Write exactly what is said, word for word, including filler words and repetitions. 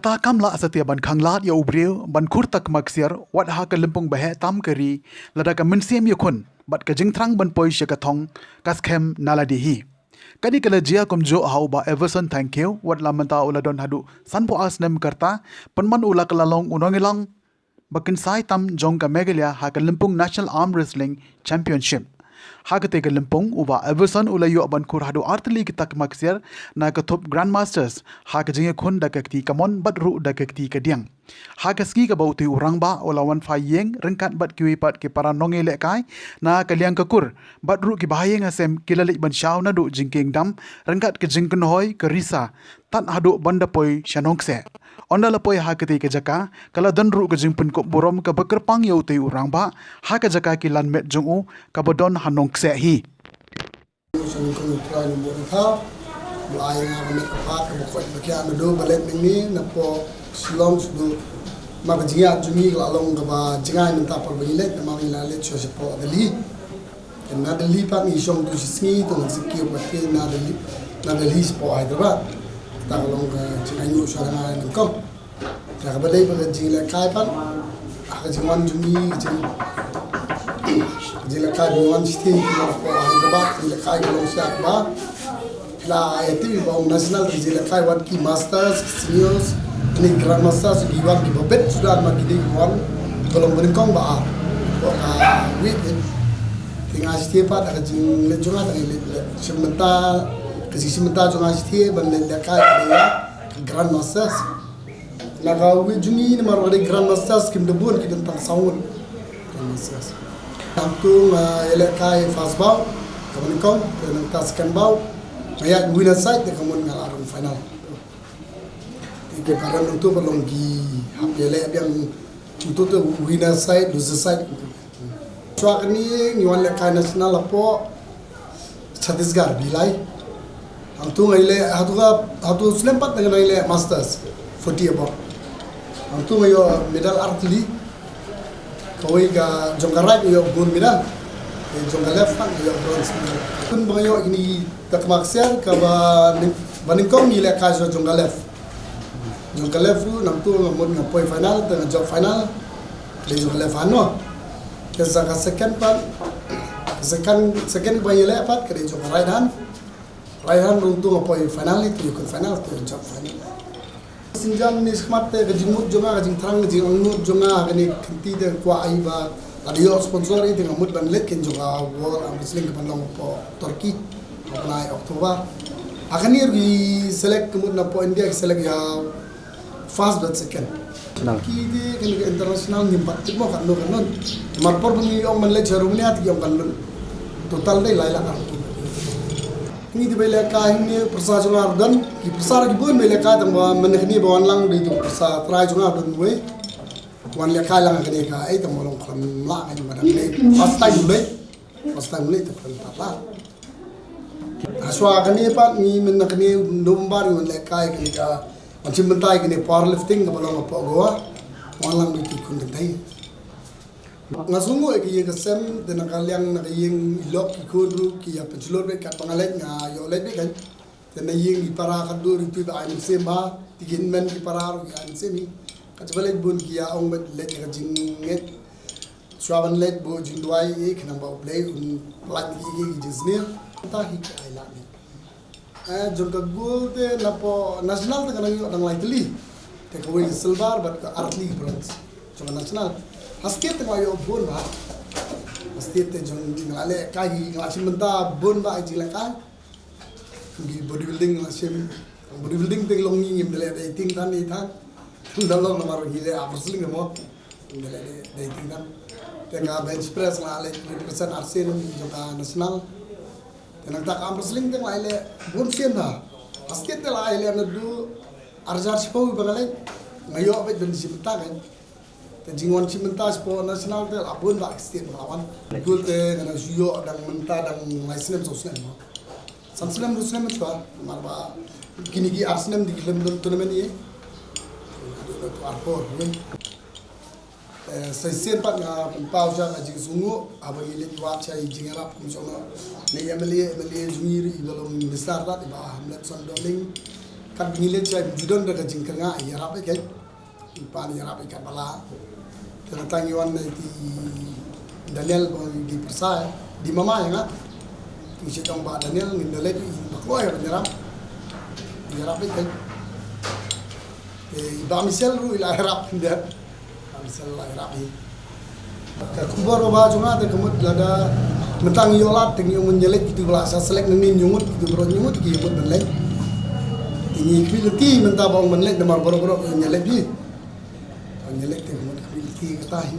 Ta kam lah satia ban khanglad ïa u briew ban khur takma ksiar wat ha ka lympung ba heh tam ka ri, lada ka mynsiem ïakhun bad ka jingthrang ban poi sha ka thong ka skhem na lade hi. Kane ka la jia kumjuh ha u Bah Everson Thangkhiew, wat la mynta u la don haduh sanphew ar snem ka rta, pynban u la ka la long u nongïalang ba kynsai tam jong ka Meghalaya ha ka lympung National Arm Wrestling Championship. Ha katei ka lympung, u Bah Everson u la ïoh ban khur haduh ar tylli ki takma ksiar na ka thup Grandmasters ha ka jingïakhun da ka kti kamon bad ruh da ka kti kadiang. Ha ka sngi kaba utei u rangbah u la wan phai ïing ryngkat bad kiwei pat ki para nongïalehkai na ka liang ka kur, bad ruh ki bahaïing hasem ki la leit ban shaw naduh jingkieng dam ryngkat ka jingkynhoi ka risa tad haduh ban da poi sha Nongkseh. Ynda la poi ha katei ka jaka, ka la don ruh ka jingpynkup burom kaba kyrpang ïa utei u rangbah ha ka jaka kilan met jong u kaba don ha Nongkseh hi. Sha nyngkong u Trai Nongbuh Nongthaw, ba ai nga ka met ka phad kaba koit ba khiah naduh ba leit mynne napoh Shillong, shuh namar ka jingïaid jong ngi ka la long kaba jngai mynta por ba ngi leit, namar ngi la leit sha shapoh Delhi. Te na Delhi pat ngi shong tu shi sngi, tu ngan sa kiew pat te na Delhi, na Delhi shapoh Hyderabad. Kata ka long ka jingainguh shuwa na nga nyngkong. Te kaba dei ba ka jinglehkai pat, ha ka jingwan jong ngi, ka jing, ka jinglehkai ba ngi wan shiteng ki wan hapoh Hyderabad, ka jinglehkai ka long sha kaba la ïa tip ba ong national, ka jinglehkai wat ki masters, ki seniors, ki grandmasters, ki wan kiba bit suda, namar ki dei ki wan ba long ba nyngkong ba ar. Hapoh ka weight, eh. Te nga shiteng pat ha ka jingleit jong nga, te nga leit, leit shim bynta, ka jingshim bynta jong nga shiteng ban leit lehkai ka dei ïa ka grandmasters. Na ka weight jong ngi namar ba ka dei grandmasters kim da bun, ki don tang saw ngut grandmasters. Nangtu nga ïalehkai first bout kaba nyngkong, te nangta second bout nga ïaid winner side, te ka mut nga la rung final. Te ki paralok nangtu ka long ki hap ïaleh biang, nangtu te winner side, loser side. Shuwa kane ngi wan lehkai national hapoh Chhattisgarh, Bhilai. Hangtu nga ïaleh, hangtu ka, hangtu snem pat nga ïaleh masters, forty above. Hangtu nga ïoh medal ar tylli. Kawei ka jong ka right nga ïoh gold medal. Te jong ka left pat nga ïoh bronze medal. Tun ba nga ïoh kine ki takma ksiar kaba nyng-, ba nyngkong ngi lehkai sha jong ka left. Jong ka left ruh nangtu nga mut nga poi final, te nga jop final. Ka dei jong ka left hand noh. Te sa ka second pat, second, second ba ïaleh pat ka dei jong ka right hand. Right hand ruh tu nga poi final, ni tu ïakhun final, tu jop final. Synjan ne shakhmat te ka jingmut jong nga, ka jingthrang, ka jingangnud jong nga ha kane ka kynti te kwah ai ba lada ïoh sponsor ïa te nga mut ban leit kane jong ka World Arm Wrestling kaban long hapoh Turkey ha u bnai October. Ha kane ruh ki select, ka mut napoh India ki select ïa first bad second. National. Ki dei kane ka international, ngim pat tip mo katno katno. Namar por ba ngi ong ban leit sha Romania te ki ong kan lut. Total dei lai lak arphew. Ngi dei ba ïalehkai hangne, pyrsa jong nga ruh don, ki pyrsa ruh ki bun ba ïalehkai, tang ba mynne kane ba wan lang dei tu pyrsa trai jong nga ruh don wei. Wan lehkai lang kane ka, eh, tang ba long khlem lah ngan ba dang dei first time u leit. First time u leit te khlem pat lah. Hashwa kane pat ngi mynne kane November ngi wan lehkai kane ka, wan shim bynta kane powerlifting kaba long hapoh Goa. Wan lang dei ki khun kynthei. Nga sngewnguh ïa ka ïing ka sem, te na ka liang na ka ïing i lok i khun ruh ki ïa pynshlur beit, katba nga leit nga ïoh leit beit kan. Te na ïing i para khadduh ruh i tip ba ai mynsiem bha, te ki hynmen ki para ruh ki ai mynsiem hi. Katba leit bun ki ïa ong beit leit ïa ka jingngeit. Shuwa ban leit buh jingduwai ïa ki, khnang ba U Blei un pyllait ïa ki, ki jingsniew. Mynta hi ki ai lad ïa. Eh, jong ka gold te napoh national te ka nang ïoh dang lai tylli. Te kawei ka silver bad ka ar tylli ka bronze jong ka national. Ha state te nga ïoh bun bha. Ha state te jong nga la lehkai hi, nga la shim bynta bun bha ha jinglehkai. Ki bodybuilding nga la shim. Bodybuilding te long ngi ngim da leh dieting than, dieting than. Ym da long namar ngi leh arm wrestling mo. Ngim da leh dieting than. Te ka bench press nga la leh represent arsien jong ka national. Te nangta ka arm wrestling te nga la leh bun sien bha. Ha state te la leh naduh ar hajar shiphew ba nga leh. Nga ïoh beit ban shim bynta kan. Te jingwan shim bynta shapoh national te la bun bha ka state ba nga la wan. Gold te nga dang shu ïoh dang mynta dang lai snem saw snem mo. San snem, hynriew snem shuwa, namar ba kine ki ar snem te ki khlem don tournament ïa. Haduh da tu ar por, eh. Eh, sa shisien pat nga pynpaw sha ka jingsngewnguh, haba ngi leit wad sha i jingïarap kum jong u, ne M L A, M L A jong ngi ruh iba long minister pat, i Bah Hamletson Dohling. Ngi leit sha, ngi don da ka jingkyrngah ïarap ïa ka. Ngi pan ïarap ïa ka bala. Te nangta ngi wan na i Daniel ba ngi pyrsa, di mama ïa nga. Ngi shu ong ba Daniel ngin da leit, i ba kloi ban ïarap. Ïarap ïa ka. Te i ba Michelle ruh i la ïarap, nda. Ba Michelle la ïarap hi. Ka khubor ba jong nga te ka mut lada mynta ngi ïoh lad te ngi ong ban ïaleit kito ba la sha select nangne, ïa ngut kito ba ïa ngut ki ïa mut ban leit. Te ngi khmih lynti mynta ba ong ban leit namar baroh baroh ïaleit hi. Ïaleit te ka mut khmih lynti kata hi.